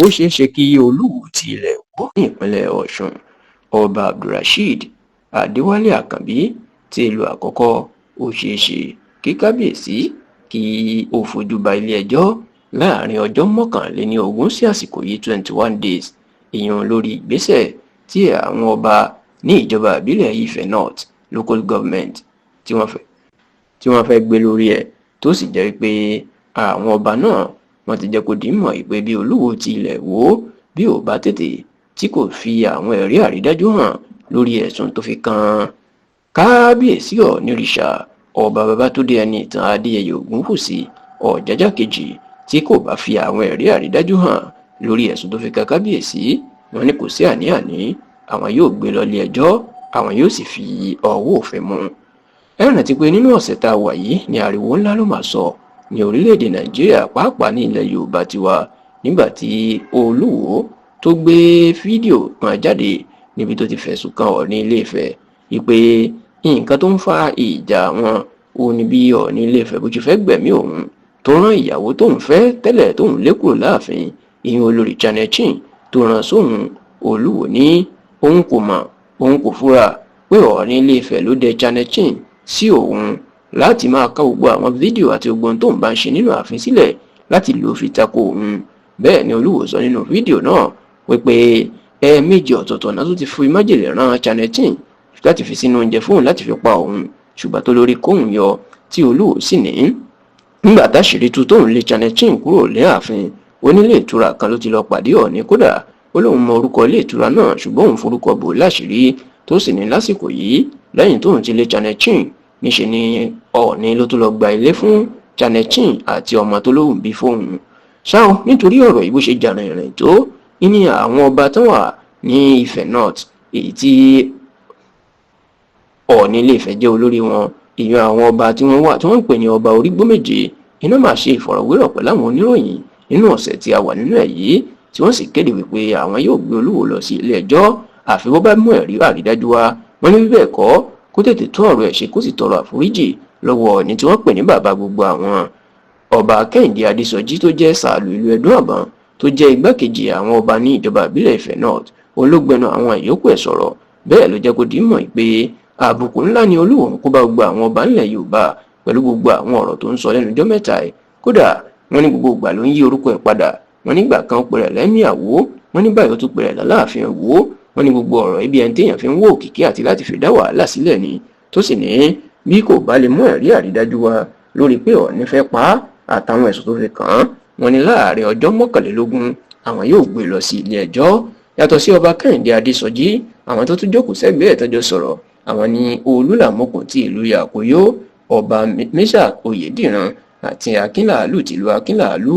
Ó ṣeé ṣe kí Olúwo ti ilẹ̀ Ìwó ní ìpínlẹ̀ Ọ̀ṣun, Ọba Abdulrasheed Adéwálé Àkànbí ti ìlú Àkọ́kọ́. Ó ṣeé ṣe kí kábíyèsí kí ó fojú ba ilé-ẹjọ́ láàrin ọjọ́ 21 sí àsìkò yìí, 21 days, ìyẹn lórí ìgbésẹ̀ tí àwọn ọba ní ìjọba ìbílẹ̀ Ife North Local Government tí wọ́n fẹ́ gbé lórí ẹ̀, tó sì jẹ́ pé àwọn ọba náà wọ́n ti jẹ́ kó di mọ̀ pé bí Olúwo ti ilẹ̀ Ìwó bí ò bá tètè tí kò fi àwọn ẹ̀rí àrídájú hàn lórí ẹ̀sùn tó fi kan kábíyèsí Ọ̀ọ̀nìrìṣà, Ọba Babátúndé Ẹniìtàn Adéyẹyè Ògúnwùsì Ọ̀jájá kejì, tí kò bá fi àwọn ẹ̀rí àrídájú hàn lórí ẹ̀sùn tó fi kan kábíyèsí, wọn ní kò sí àní-àní, àwọn yóò gbé lọ ilé ẹjọ́, àwọn yóò sì fi ọwọ́ òfin mú un. Ẹ rántí pé nínú ọ̀sẹ̀ tá a wà yìí ní ariwo ńlá ló máa sọ ní orílẹ̀-èdè Nàìjíríà, pàápàá ní ilẹ̀ Yorùbá tiwa, nígbà tí Olúwo tó gbé fídíò kan jáde níbi tó ti fẹ̀sùn kan Ọọ̀ni Ilé-Ifẹ̀ wípé nǹkan tó ń fa ìjà wọn ò ní bí Ọọ̀ni Ilé-Ifẹ̀ bó ṣe fẹ́ gbẹ̀mí òun, tó rán ìyàwó tóun fẹ́ tẹ́lẹ̀ tóun lé kúrò láàfin, ìyẹn olórí Janet Chin, tó rán sóun. Olúwo ní òun kò mọ̀, òun kò fura pé Ọọ̀ni Ilé-Ifẹ̀ ló dẹ Janet Chin sí òun láti máa ká gbogbo àwọn fídíò àti gbogbo ohun tóun bá ń ṣe nínú ààfin sílẹ̀ láti lò fi tako òun. Bẹ́ẹ̀ ni Olúwo sọ nínú fídíò náà wípé ẹ̀ẹ̀mejì ọ̀tọ̀ọ̀tọ̀ náà tó ti fi májèlé rán Janet Chin láti fi sínú oúnjẹ fóun láti fi pa òun, ṣùgbọ́n tó lórí kóun yọ, tí Olúwo sì ní nígbà táṣìírí tú tóun lé Janet Chin kúrò ní ààfin, onílé ìtura kan ló ti lọ pàdé Ọọ̀ni. Kódà ó lóun mọ orúkọ ilé ìtura náà, ṣùgbọ́n òun forúkọ bò láṣìírí. Tó sì ní lásìkò yìí, lẹ́yìn tóun ti lé Janet Chin, níṣe ni Ọọ̀ni ló tún lọ gba ilé fún Janet Chin àti ọmọ tó lóun bí fóun ṣá o. Nítorí ọ̀rọ̀ yìí bó ṣe jà rìnrìn tó ní, àwọn ọba tó wà ní Ifẹ̀ North, èyí tí Ọọ̀ni Ilé-Ifẹ̀ jẹ́ olórí wọn, ìyẹn àwọn ọba tí wọ́n wà tí wọ́n ń pè ní ọba orígbó méje iná, máa ṣe ìfọ̀rọ̀wérọ̀ pẹ̀lú àwọn oníròyìn nínú ọ̀sẹ̀ tí a wà nínú ẹ̀ yìí, tí wọ́n sì kéde wípé àwọn yóò gbé Olúwo lọ sí ilé ẹjọ́ àfi bó bá mú ẹ̀rí àrídájú wá. Wọ́n ní bíbẹ̀ kọ́, kó tètè tún ọ̀rọ̀ ẹ̀ ṣe, kó sì tọrọ àforíjì lọ́wọ́ Ọọ̀ni tí wọ́n pè ní bàbá gbogbo àwọn. Ọba Kẹ́hìndé Adésọjí tó jẹ́ Sàálù ìlú Ẹdùn Àbọ̀n, tó jẹ́ igbákejì àwọn ọba ní ìjọba ìbílẹ̀ Ifẹ̀ North, olóògbẹ́nu àwọn ìyókù ẹ̀ sọ̀rọ̀. Bẹ́ẹ̀ ló jẹ́ kó di mọ̀ pé àbùkù ńlá ni Olúwo ń kó bá gbogbo àwọn ọba ńlẹ̀ Yorùbá pẹ̀lú gbogbo àwọn ọ̀rọ̀ tó ń sọ lẹ́nu ọjọ́ mẹ́ta ẹ̀. Kódà wọ́n ní gbogbo ìgbà ló ń yí orúkọ ẹ̀ padà. Wọ́n nígbà kan pè rẹ̀ lẹ́mí Àwó, wọ́n ní báyìí ó tún pè rẹ̀ lálàáfin Ìwó. Wọ́n ní gbogbo ọ̀rọ̀ ibi ẹni téèyàn fi ń wó òkìkí àti láti fi dá wàhálà sílẹ̀ ni. Tó sì ní bí kò bá lè mú ẹ̀rí àrídájú wá lórí pé Ọọ̀ni fẹ́ pa á àtàwọn ẹ̀sùn tó fi kàn án, wọ́n ní láàrin ọjọ́ 21 àwọn yóò gbé lọ sí ilé ẹjọ́. Yàtọ̀ sí Ọba Kẹ́hìndé Adésọjí, àwọn tó tún jókòó sẹ́gbẹ̀ẹ́ tọ́jọ́ sọ̀rọ̀, àwọn ní Olúlàmọkùn ti ìlú Yàkóyó, Ọba Meshack Oyèdìran àti Akínlàálù tìlú Akínlàálù.